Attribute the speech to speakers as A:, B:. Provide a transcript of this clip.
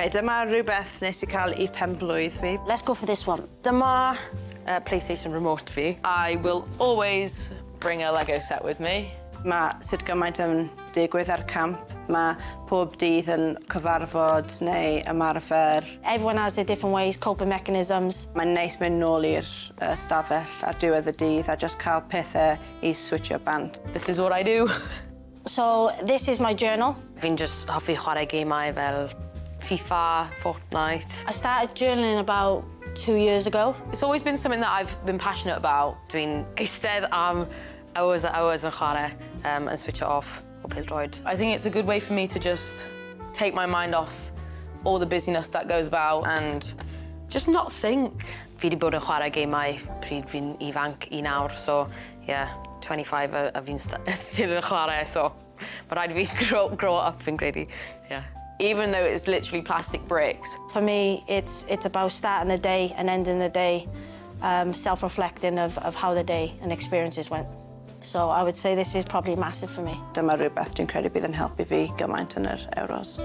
A: OK, dyma rhywbeth nes i cael i penblwydd fi.
B: Let's go for this one.
C: Dyma PlayStation remote fi.
D: I will always bring a Lego set with me.
A: Mae sut gymaint yn digwydd ar camp. Mae pob dydd yn cyfarfod neu ymarfer.
B: Everyone has their different ways, coping mechanisms.
A: Mae'n neis mynd nôl i'r stafell ar diwedd y dydd a just cael pethau i switcho bant.
D: This is what I do.
B: So this is my journal.
C: Fi'n just hoffi chwarae gemau fel FIFA, Fortnite.
B: I started journaling about 2 years ago.
D: It's always been something that I've been passionate about.
C: Dwi'n eistedd am hours a hours yn chwarae and switch it off o pêl-droed.
D: I think it's a good way for me to just take my mind off all the busyness that goes about and just not think.
C: Fi wedi bod yn chwarae gemau pryd fi'n ifanc i nawr, so yeah, 25 a fi'n still yn chwarae, so mae rhaid i fi grow up, fi'n credu. Yeah.
D: Even though it's literally plastic bricks.
B: For me, it's about starting the day and ending the day, self-reflecting of how the day and experiences went. So I would say this is probably massive for me.
A: Dyma rhywbeth dwi'n credu bydd yn helpu fi gymaint yn yr Euros.